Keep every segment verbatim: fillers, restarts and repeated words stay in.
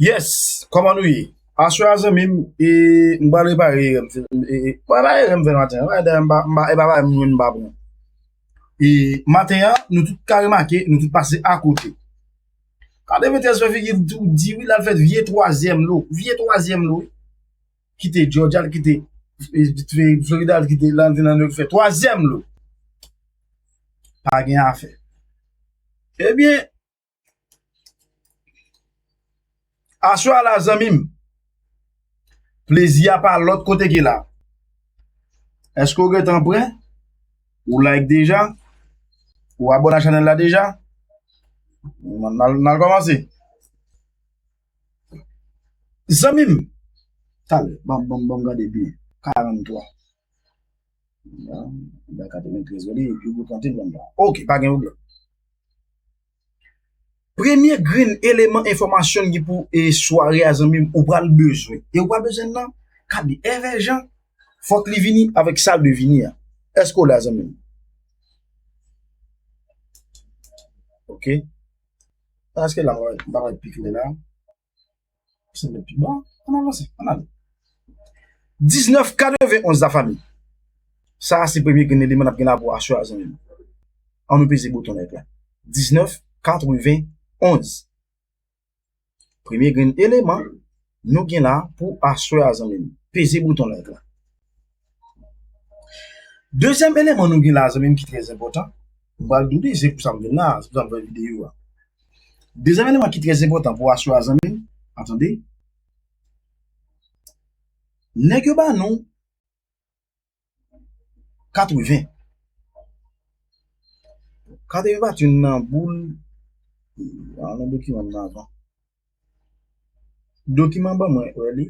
Yes, kòman nou ye? Aswè a zanmi m, e, m pral repare erè m fè, e, e, m pral repare erè m fè maten an. Dayè m pa, m pa, e pa bagay m jwenn m pa pran. E, maten an, nou tout ka remake, nou tout pase akote. Katreventrèz fè figi l di wi, l al fè vye twazyèm lo, vye twazyèm lo, wi. Kite Georgia, l kite, e, Florida, l kite, l al nan New York fè twazyèm lo. Pa gen afè. Ebyen, aswè a la, zanmi m, plezi a pa lòt kote ke la. Èske w gentan prè? Ou like deja? Ou abòne a chanèl la deja? N al, n al kòmanse. Zanmi m, talè, ban, ban, ban m gade byen. Karantwa. Ba katreventrèz, wè li, yo pou tante l ban m la. Ok, pa gen pwoblèm. Premye grenn eleman enfòmasyon ki pou e sware a zanmi m, ou pral bezwen. E ou pral bezwen nan, kad li èvèjan, fòk li vini avèk sa l dwe vini a. Èske w la zanmi m? Ok. Èske la, m pa wè pi klè la. Se mèt pi bon. Ann avanse, ann ale. Diznèf katrevenonz, lafanmi. Sa a se premye grenn eleman n ap gen la pou aswè a, zanmi m. Ann nou peze bouton like la. Diznèf katrevenonz. Premye grenn eleman nou gen la pou aswè a, zanmi m. Peze bouton like la. Dezyèm eleman nou gen la, zanmi m, ki trè enpòtan. M pral di w li, se pou sa m vin la, se pou sa m fè videyo a. Dezyèm eleman ki trè enpòtan pou aswè a, zanmi m, atande. Nèg yo ba nou katreven. Katreven pa t youn nan boul. An nan dokiman m nan avan. Dokiman ban mwen, wè li.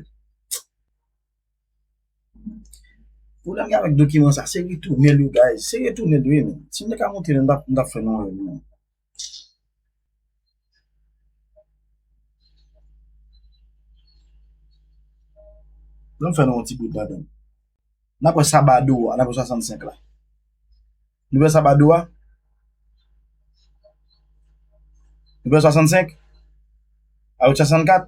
Pwoblèm gen avèk dokiman sa, se retounen l yo, guys. Se retounen l yo, men. Si m te ka montre nou, m t ap, m t ap fè nou rèv, men. Ban m fè nou yon ti bout ladan l. N ap wè Sabado a, n ap wè swasannsenk la. Nou wè Sabado a? Nou wè swasannsenk? Aout swasannkat?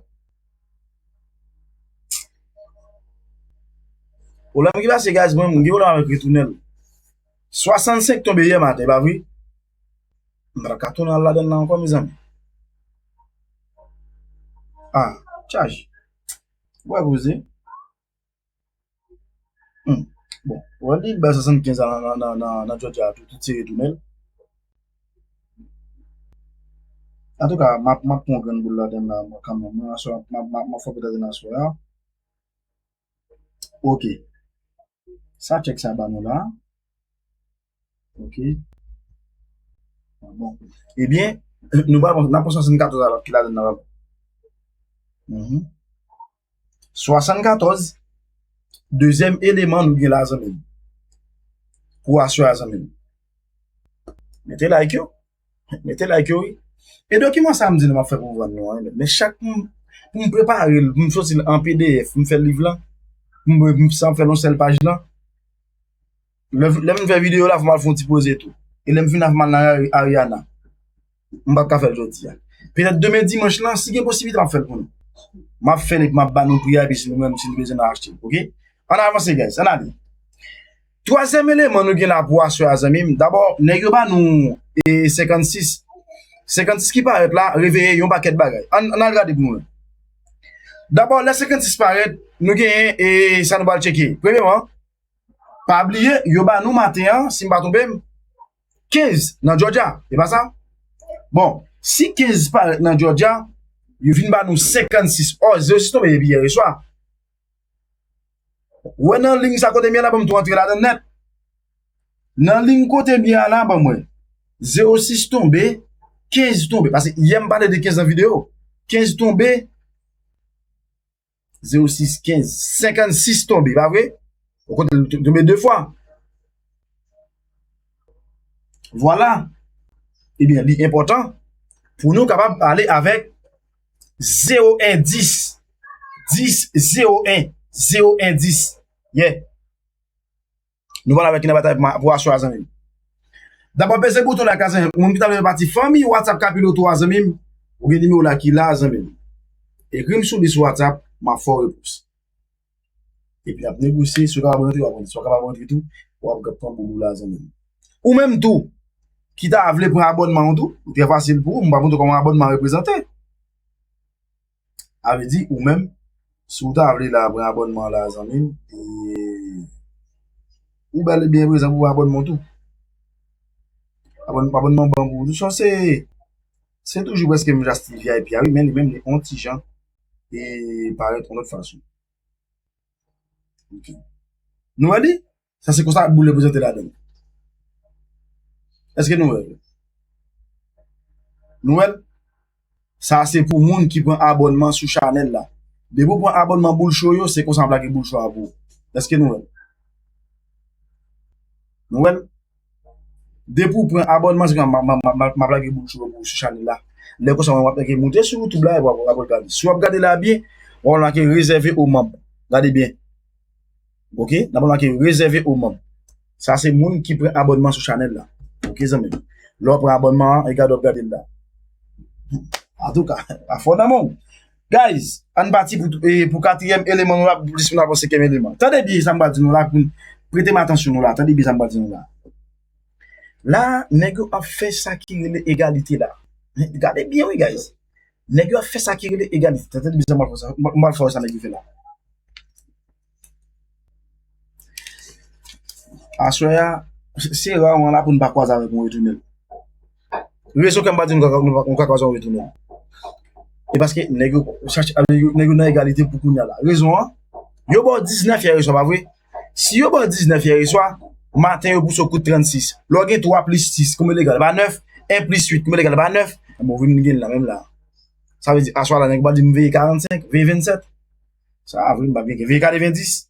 Pwoblèm ki pase, guys, mwen, m gen pwoblèm avèk retounen l. Swasannsenk tonbe yè maten, e pa vre? M pa t ap ka tounen al ladan l la ankò, mezanmi. Ah, chaje. Wè poze. Hmm. Bon, wè li bay swasannkenz la nan, nan, nan, nan Georgia a tou, tout se retounen l. Antouka, m ap, m ap pran yon grenn boul ladan l la, mwen, kanmenm. Mwen, aswè, m ap, m ap, m ap fè pèt ladan l aswè a. Ok. Sa tchèk sa ba nou la. Ok. Bon. Ebyen, nou pral pran, n ap pran swasannkatòz alò ki ladan nan. Mhm. Swasannkatòz, dezyèm eleman nou gen la, zanmi m. Pou aswè a, zanmi m. Mete like yo. Mete like yo, wi. E dokiman sa a m di nou m ap fè pou vann nou an, men chak pou m, pou m prepare l, pou m soti l an P D F, pou m fè liv lan, pou m, pou m sa m fè l yon sèl paj lan. Lè, lè m fin fè videyo la, fò m al fè yon ti poze tou. E lè m fin la, fò m al nan Ari-, Ariana. M p ap ka fè l jodi a. Petèt demen dimanch lan, si gen posiblite, m ap fè l pou nou. M ap fè l epi m ap ba nou pri a, epi si nou menm, si nou bezwen, n a achte l, oke? Ann avanse, guys, ann ale. Twazyèm eleman nou gen la pou aswè a, zanmi m. Dabò, nèg yo ba nou, e, senkannsis. Senkannsis ki parèt la, reveye yon pakèt bagay. Ann, ann al gade pou nou wè. Dabò, lè senkannsis parèt, nou genyen, e, sa nou pral tcheke. Premyèman, pa bliye, yo ba nou maten an, si m pa twonpe m, kenz nan Georgia. E pa sa? Bon, si kenz parèt nan Georgia, yo vin ba nou senkannsis. Ò, zewo sis tonbe depi yè swa. Wè nan liy sa kote m ye la, ban m tou antre ladan l nèt. Nan liy kote m ye a la, ban mwen. Zewo sis tonbe, kenz tonbe. Paske yè m pale de kenz nan videyo. Kenz tonbe, zewo sis kenz, senkannsis tonbe, pa vre? Ou konte l tonbe de fwa. Vwala. Ebyen, li enpòtan pou nou kapab ale avèk zewo en dis. Dis zewo en. Zewo en dis. Yeah. Nou pral avèk ki nan batay pou aswè a, zanmi m. Dabò, peze bouton like la, zanmi m. Moun ki ta vle fè pati fanmi WhatsApp Kapiloto a, zanmi m, ou gen nimewo la ki la, zanmi m. Ekri m sou li sou WhatsApp, m ap fè w repons. Epi n ap negosye, si w kapab rantre, w ap rantre. Si w kapab rantre tou, w ap pran boul ou la, zanmi m. Ou menm tou, ki ta vle pran abònman w tou, li trè fasil pou ou, m pa montre w kòman abònman reprezante. A vle di, ou menm, si w ta vle la pran abònman la, zanmi m, e, ou bèl e byen prezan pou abònman w tou. Abòn-, abònman ban pou ou tou. Se, se toujou prèske menm jan stil V I P a, wi, men li menm, li on ti jan, e parèt on lòt fason. Ok. Nou wè li? Sa se konsa boul reprezante ladan. Èske nou wè l? Nou wè l? Sa se pou moun ki pran abònman sou chanèl la. Depi w pran abònman Boul Show yo, se konsa m ap lage Boul Show a pou ou. Èske nou wè l? Nou wè l? Depi w pran abònman, se konsa m ap lage Boul Show pou ou sou chanèl la. Lè konsa, w ap lage moute sou YouTube la, epi w ap gade. Si w ap gade la byen, w ap make rezève o manb. Gade byen. Ok? N ap make rezève o manb. Sa se moun ki pran abònman sou chanèl la. Ok, zanmi m? Lè w pran abònman an, e gade w ap gade l la. Antouka, pa fò nan men w. Guys, ann pati pou, e, pou katriyèm eleman nou la, pou plis moun avanse senkyèm eleman. Tande byen sa m pral di nou la, pou prete m atansyon nou la. Tande byen sa m pral di nou la. La, nèg yo ap fè sa ki rele egalite la. Gade byen, wi, guys. Nèg yo ap fè sa ki rele egalite. Tande byen sa m pral fè sa. M pral fè sa nèg yo fè la. Aswè a, se ra w an la pou n pa kwaze avèk yon retounen. Rezon kè m pa di nou ka, nou ka kwaze yon retounen. E paske nèg yo chache, nèg yo, nèg yo nan egalite pou kounye a la. Rezon an, yo ba w diznèf yè reswa, pa vre? Si yo ba w diznèf yè reswa, maten yo pouse w kout trannsis. Lè w gen twa plis sis, konbyen l egal? Ba nèf. En plis uit, konbyen l egal? Ba nèf. Bon, vin gen la menm la. Sa vle di, aswè la, nèg yo pa di m veye karannsenk, veye vennsèt. Sa vre, m pa byen gen. Veye katrevendis.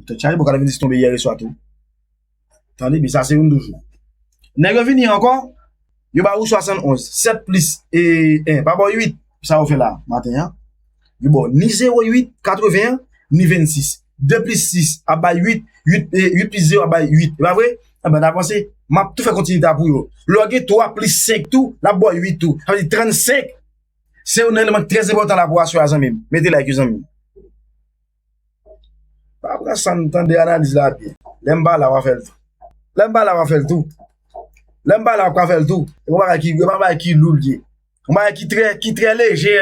Tèt chaje, bon, katrevendis tonbe yè reswa tou. Tande byen, sa se youn toujou. Nèg yo vini ankò, yo ba ou swasannonz, sèt plis en, pa ba w uit, sa yo fè la, maten an. Yo ba w ni zewo uit, katreven an, ni vennsis. De plis sis ap bay uit, uit, e, uit plis zewo ap bay uit. E pa vre? Enben, n avanse. M ap tou fè kontinite a pou yo. Lè w gen twa plis senk tou, l ap ba w uit tou. Sa vle di trannsenk. Se youn nan eleman ki trè enpòtan la pou aswè a, zanmi m. Mete like yo, zanmi m. Pa pran san n tande analiz la byen. Lè m pa la, w a fè l tou. Lè m pa la, w a fè l tou. Lè m pa la, w a fè l tou. E yon bagay ki, yon bagay ki lou l ye. Yon bagay ki trè, ki trè lejè.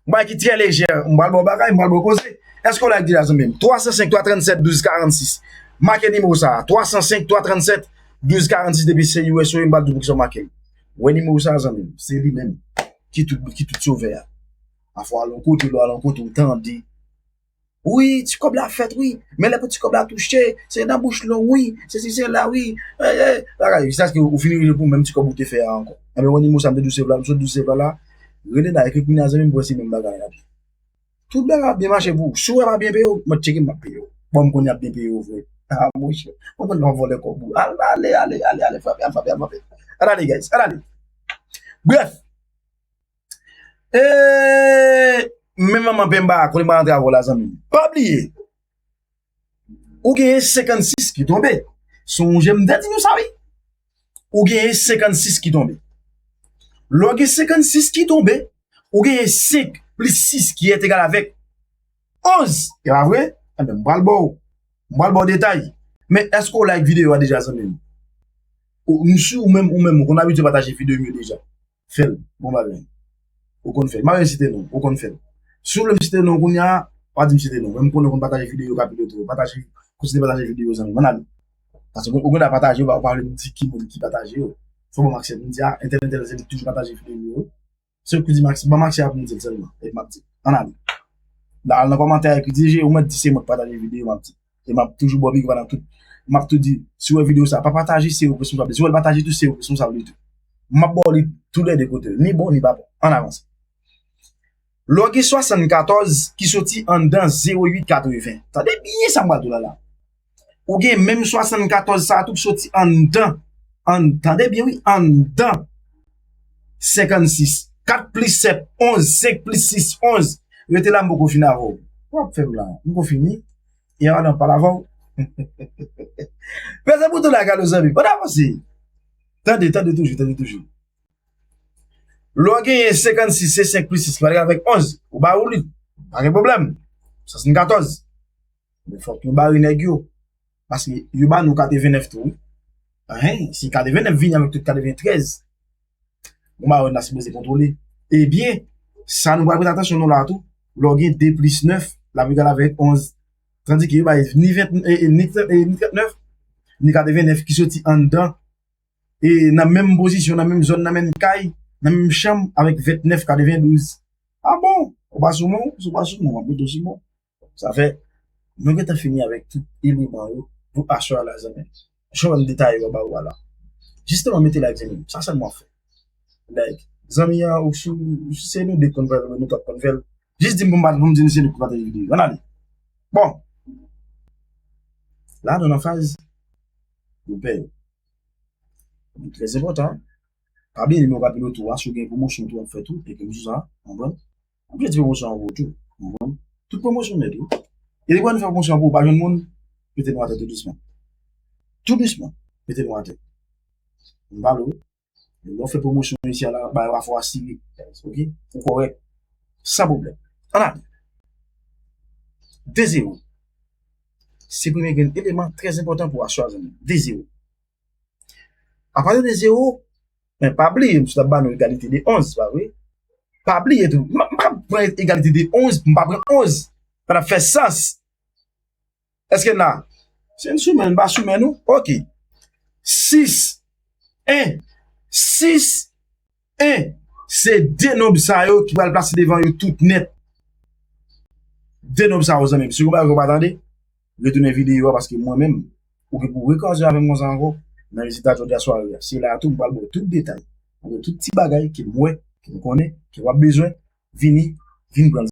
Yon bagay ki trè lejè. M pral ba w bagay, m pral ba w koze. Èske w like deja, zanmi m? Twa san senk, twa trannsenk, douz karannsis. Make nimewo sa a. Twa san senk, twa trannsenk, douz karannsis depi se U S ou ye, m pral di w poukisa w make l. Wè nimewo sa a, zanmi m. Se li menm ki tout, ki tout sovè a. Pafwa, w al yon kote, lè w al yon kote, w tande. Wi, ti kòb la fèt, wi. Men lè pou ti kòb la touche, se nan bouch nou, wi. Se si, se la, wi. Ey, ey, bagay, jiskaske ou fini rive pou menm ti kòb ou te fè a ankò. Enben, wè nimewo sa m te di w se vre la, m sot di w se vre la. Rele la, ekri kounye a, zanmi m, pou wè si menm bagay la. Tout bagay ap byen mache pou ou. Si w wè pa byen peye w, mwen tcheke m ap peye w. Bon, m konnen ap byen peye w vre. Ah, monchè. Mwen konn w ap vòlè kòb ou. Al, ale, ale, ale, ale, frape, al frape, al frape. Al ale, guys, al ale. Brèf. E, men manman penba, kote m pa rantre avè w la, zanmi m. Pa bliye. Ou genyen senkannsis ki tonbe. Sonje m te di nou sa, wi. Ou genyen senkannsis ki tonbe. Lè w gen senkannsis ki tonbe, ou genyen senk plis sis ki entegal avèk onz. E pa vre? Enben, m pral ba w. M pral ba w detay. Men èske w like videyo a deja, zanmi m? Ou, m si ou menm, ou menm, ou konn abitye pataje videyo m yo deja. Fè l. Bon bagay. Ou konn fè l. M pa menm site non. Ou konn fè l. Si w vle m site non kounye a, pa di m site non. Men m konnen ou konn pataje videyo kapito tou. Pataje, kontinye pataje videyo, zanmi m. Ann ale. Paske ou konn pataje, ou pa, ou pa vle m di ki moun ki pataje yo. Fò ban m aksè pou m di, a, entèl, entèl, se li ki toujou pataje videyo yo. Se ou ki di m aksè, ban m aksè a pou m di l sèlman. Epi m ap di. Ann ale. Al nan kòmantè a, epi di, ou mèt di se mwen ki pataje videyo, m ap di. E m ap toujou ba w big up nan tout. M ap tou di, si w wè videyo sa, pa pataje, se ou ki responsab. Si w wè l pataje tou, se ou ki responsab li tou. M ap ba w li tou lè de kote. Ni bon, ni pa bon. Ann avanse. Lè w gen swasannkatòz ki soti anndan zewo uit katreven. Tande byen sa m pral di w la la. Ou gen menm swasannkatòz sa a tou ki soti anndan. Ann, tande byen wi, anndan. Senkannsis. Kat plis sèt, onz. Senk plis sis, onz. Rete la, m poko fini avè w. W ap fè m la. M poko fini. E a nan pale avè w. Peze bouton la, gade zanmi. Bon, avanse. Tande, tande toujou, tande toujou. Lè w genyen senkannsis, se senk plis sis, pa rive avèk onz, ou ba ou li. Pa gen pwoblèm. Swasannkatòz. Men fòk nou bare nèg yo. Paske yo ba nou katrevennnèf tou, wi. Enhen, si katrevennnèf vini avèk tout katreventrèz, bon, ba yo n a sipoze kontwole. Ebyen, sa nou pral prete atansyon nou la tou. Lè w gen de plis nèf, l ap egal avèk onz. Tandike yo bay ni ven, e, e, ni trant, e, ni trannèf, ni katrevennèf ki soti anndan, e nan menm pozisyon, nan menm zòn, nan menm kay, nan menm chanm, avèk vennèf katrevendouz. A bon? Ou pa sou mwen? Si w pa sou mwen, w ap mete w sou mwen. Sa fè, nou gentan fini avèk tout eleman yo pou aswè a la, zanmi. Jan m detaye yo ba ou a la. Jisteman, mete like, zanmi. Sa sèlman fè. Like. Zanmi an, ou sou, ou sou se nou de k konn fè l, nou t ap konn fè l. Jis di m pou m pa, pou m di nou se nou ki pataje videyo. Ann ale. Bon. La, nou nan faz yo pè yo. Li trè enpòtan. Pa bliye nimewo papye loto a, si w gen pwomosyon tou w ap fè tou, epi m sou sa, w konprann? Ou gen ti pwomosyon an pou ou tou, w konprann? Tout pwomosyon nèt wi. E depi w fè pwomosyon an pou ou, pa jwenn moun, mete nou atè tou dousman. Tou dousman, mete nou atè. M pale w, lè w fè pwomosyon isi a la, ba yo afè w asire. Oke? Ou kòrèk. San pwoblèm. Ann ale. De zewo. Se premye grenn eleman trè enpòtan pou aswè a, zanmi. De zewo. Apati de zewo, men pa bliye, m sot ap ba nou egalite de onz, pa vre? Pa bliye tou, m, m pa pran egalite de onz, m pa pran onz. Sa t ap fè sans. Èske n la? Si n sou men, n pa sou men nou? Oke. Sis, en, sis, en. Se de nonb sa yo ki pral plase devan yo tout nèt. De nonb sa yo, zanmi m. Si w gen bagay ou pa tande, retounen videyo a paske mwen menm, ou gen pou rekwaze avè m konsa ankò nan rezilta jodi a sware a. Se la a tou m pral ba w tout detay. Ou gen tout ti bagay ke m wè, ke m konnen, ke w ap bezwen, vini, vin pran